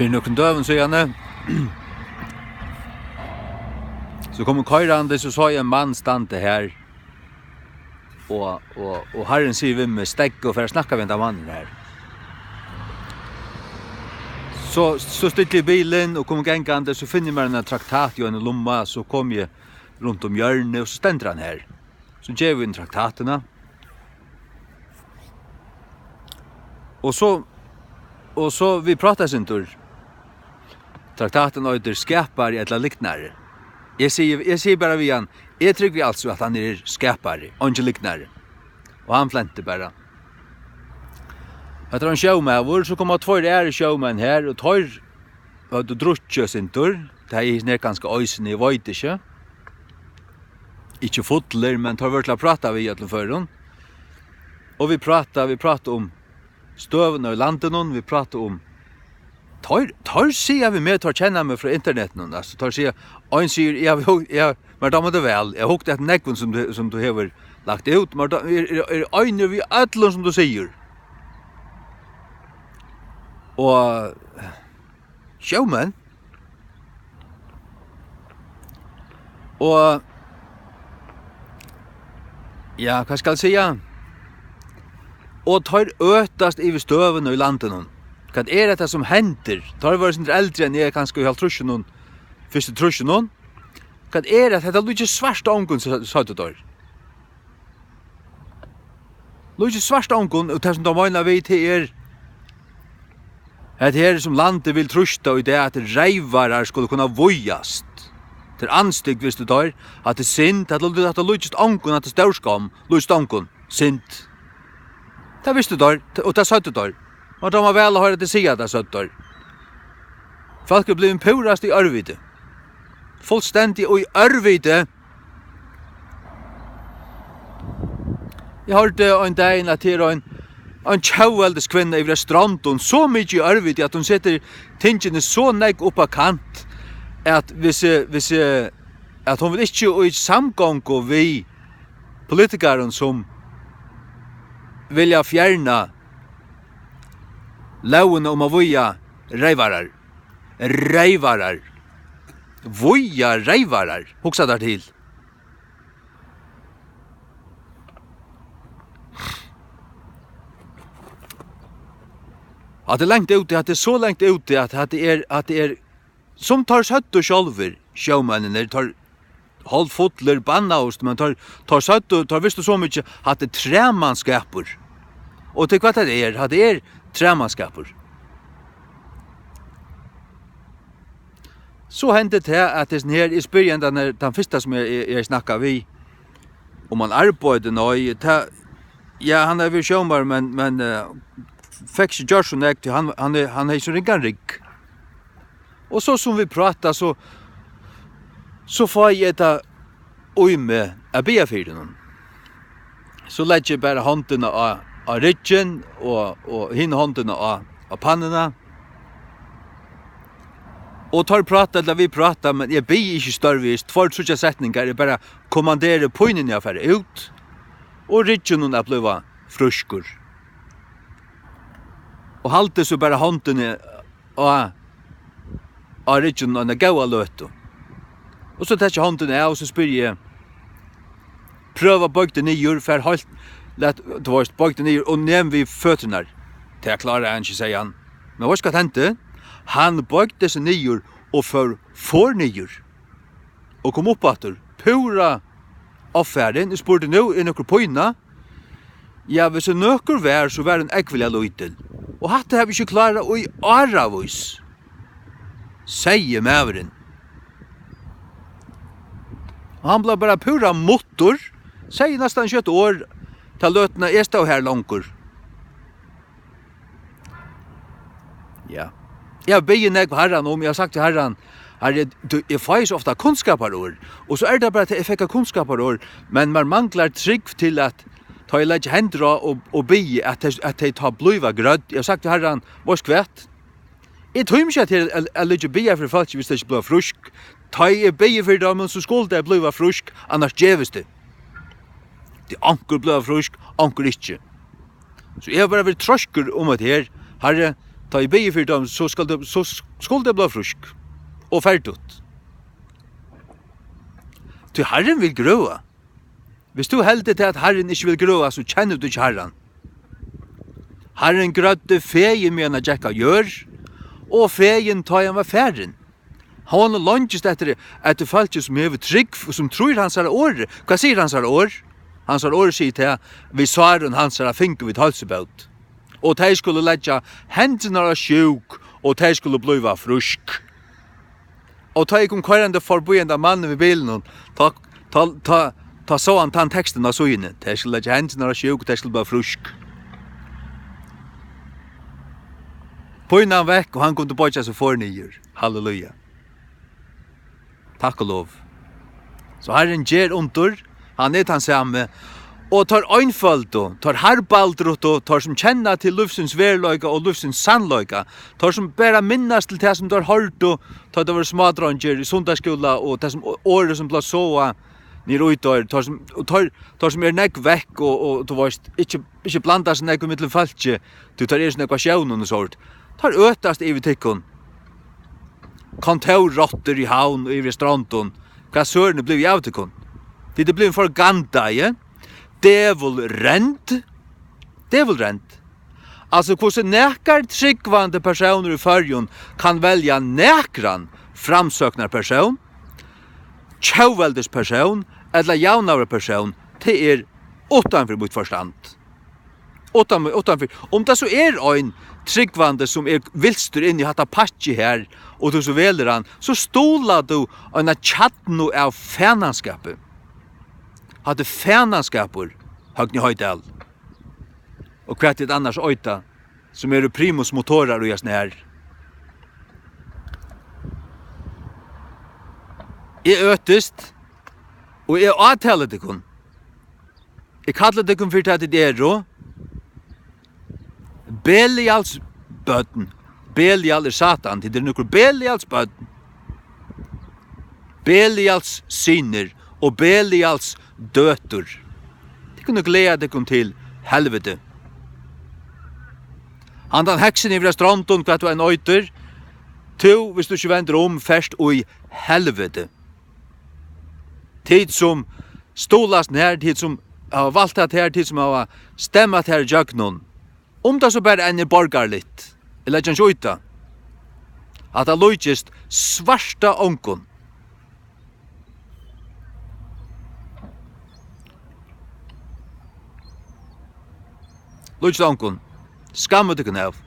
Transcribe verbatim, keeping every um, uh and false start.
Fyri nøkrum døgum síðani, so kom eg koyrandi, so sá eg ein mann standa har, og, og, og Harrin sigur við meg: "Steðga og fara at snakka við hendan mannin har." So, so stilli eg bilin og komi gangandi, so finni eg mær eina traktat í eini lummu, so komi eg runt um hjørnið, og so stendur hann har. So gevi eg honum traktatina. Og so, og so vit práta eitt sindur. Traktatin eitur Skapari ella lygnari. Eg sigi, eg sigi bara við hann, eg trúgvi altso, at hann er skapari, eingin lygnari. Og hann flentir bara. Hetta er ein sjómaður, so koma tveir aðrir sjómenn har, og teir høvdu drukkið eitt sindur. Tað er hesin her kanska eisini, eg veit ikki. Ikki fullir, men teir vóru til at práta við í øllum førum. Og vit práta, vit práta um støðuna í landinum, vit práta um, teir, teir siga við meg, teir kenna meg frá internetinum, altso, teir siga, ein sigur, eg havi, eg, mær dámar tað væl, eg havi hugt eftir nógvum sum tú, sum tú hevur lagt út, mær dá-, eg, eg, eg eri einur við øllum sum tú sigur. Og sjómenn. Og, ja, hvat skal eg siga? Og teir øtast yvir støðuna í landinum. Hvat er hetta sum hendir? Teir vóru eitt sindur eldri enn eg, kanska í hálvtrýssunum, fyrstu trýssunum. Hvat er hetta? Hetta líkist svart ongum, søgdu teir. Líkist svart ongum, og tað sum teir meina við, tað er, at her sum landið vil trýsta í dag, at reyvarar skulu kunna vígjast. Tað er andstygd, vistu teir, at tað er synd, at tað, at tað líkist ongum, at tað er stórskamm, líkist ongum, synd. Tað vistu teir, og tað søgdu teir. Og tað var væl at hoyra teg siga tað, søgdu teir. Fólk eru blivin púrasta í ørviti. Fullstendig í ørviti. Eg hoyrdi ein dagin, at her er ein, ein tjóðveldiskvinna yvir á Strondum, so mikið í ørviti, at hon setir tingini so nógv upp á kant, at hvis, eh, hvis, eh, at hon vil ikki í samgongu við politikarum, sum vilja fjerna lógina um at vígja reyvarar. Reyvarar. Vígja reyvarar. Hugsa tær til. Hatta er langt úti, hatta er so langt úti, at hatta er, hatta er, sum teir søgdu sjálvir, sjómenninir, teir hálvfullir bannaðust, men teir, teir søgdu, teir vistu so mikið, hatta er træmanskapur. Og til hvat tað er, hatta er træmanskapur. So hendi tað, at hesin her, eg spyrji hendan her, tann fyrsta sum eg, eg, eg snakka við, um hann arbeiddi, nei, tað, ja, hann er við sjómaður, men, men, eh, fekk ikki gjørt so nógv, tí hann, hann er, hann hevði so ringan rygg. Og so sum vit práta, so, so fái eg tað í meg at biðja fyri honum. So leggi eg bara hondina á, á ryggin og, og hinu hondina á, á pannuna. Og teir práta, ella vit práta, men eg biði ikki stórvegis, tveir, tríggjar setningar, eg bara kommanderi pínuni at fara út, og rygginum at blíva frískur. Og haldi so bara hondini á, á rygginum eina góða løtu. Og so taki eg hondina av, og so spyrji eg, prøva at boyga teg niður, far heilt, lat, tú veist, boyg teg niður og nem við føturnar. Tað klárar hann ikki, segði hann. Men veitst hvat hendi? Hann boygdi seg niður og fór, fór niður. Og kom upp aftur, púra ovfarin. Eg spurdi, nú er nøkur pína? Ja, hvis hon nøkur var, so var hon ógvuliga lítil. Og hatta havi eg ikki klárað í áravís, segði maðurin. Og hann bleiv bara púra muttur, segði næstan ikki eitt orð, ta løtuna eg stóð har longur. Ja. Eg havi biðið nógv Harran um, eg havi sagt til Harran, Harri, tú, eg fái so ofta kunnskaparorð, og so er tað bara, at eg fekk eitt kunnskaparorð, men mær manglar trúgv til, at tá eg leggi hendur á og, og biði, at tey, at tey tá blíva grødd. Eg havi sagt til Harran, veitst hvat? Eg tími ikki at, at, at liggja og biðja fyri fólki, hvis tey ikki blíva frísk. Tá eg biði fyri teimum, so skulu tey blíva frísk, annars gevist tað. Tí onkur blíva frísk, onkur ikki. So eg havi bara verið treiskur um hetta her. Harri, tá eg biði fyri teimum, so skal tað, so skuldi tað blíva frísk og ferdigt. Tí Harrin vil grøða. Viss tú heldur tað, at Harrin ikki vil grøða, so kennir tú ikki Harran. Harrin grøddi fegin, meðan hann gekk á jørð, og fegin, tá ið hann var farin. Hann leingist eftir, eftir fólki, sum hevur trúgv og sum trýr hansara orði. Hvat sigur hansara orð? Hansara orð sigur tað: við sárum hansara fingu vit heilsubót. Og tey skulu leggja hendurnar á sjúk, og tey skulu blíva frísk. Og tá eg kom koyrandi forbí henda mannin við bilinum, tá, tá, tá, tá sá hann tann tekstin á síðuni: tey skulu leggja hendurnar á sjúk, og tey skulu blíva frísk. Pínan vekk, og hann kundi boyggja seg for niður. Halleluja. Takk og lov. So Harrin ger undur, hann er tann sami. Og teir einføldu, teir harðbaldrutu, teir sum kenna til lívsins veruleika og lívsins sannleika, teir sum bara minnast til tað, sum teir hoyrdu, tá teir vóru smádreingir í sunnudagsskúla, og tað sum orðið, sum bleiv sáað niður í teir, teir sum, og teir, teir sum eru nógv vekk og, og, tú veist, ikki, ikki blanda seg nógv ímillum fólki, tí teir eru so nógv á sjónum og sovorðið. Teir øtast yvir tykkum. Kontórrottur í Havn og yvir í Strondum. Hvat søren er blivið av tykkum? Tit eru blivin forgandaði, dævulrend. Dævulrend. Altso, hvussu nakar trúgvandi persónur í Føroyum kann velja nakran framsóknarpersón, tjóðveldispersón ella javnaðarpersón, tað er uttan fyri mítt forstand. Uttan, uttan fyri, um tað so er ein trúgvandi, sum er vilstur inn í hatta pakkið her, og tú so velur hann, so stuðlar tú eina kjarnu av fanaskapi. Hatta er fanaskapur, Høgni Hoydal. Og hvat tit annars eita, sum eru primus motorar í hasum her. Eg øtist, og eg átali tykkum. Eg kalli tykkum fyri tað, tit eru. Belials børn. Belial er Satan. Tit eru nøkur Belials børn. Belials synir og Belials døtur. Tit kunnu gleða tykkum til helviti. Handan heksin yvir av Strondum, hvat tú enn eitur, tú, viss tú ikki vendir um, fert í helviti. Tit sum stuðlast nær, tit sum hava valt tað her, tit sum hava stemmað her ígjøgnum, um tað so bara enn er borgarligt, eg leggi ikki í tað, at tað líkist svarta ongum. Líkist ongum. Skammið tykkum av.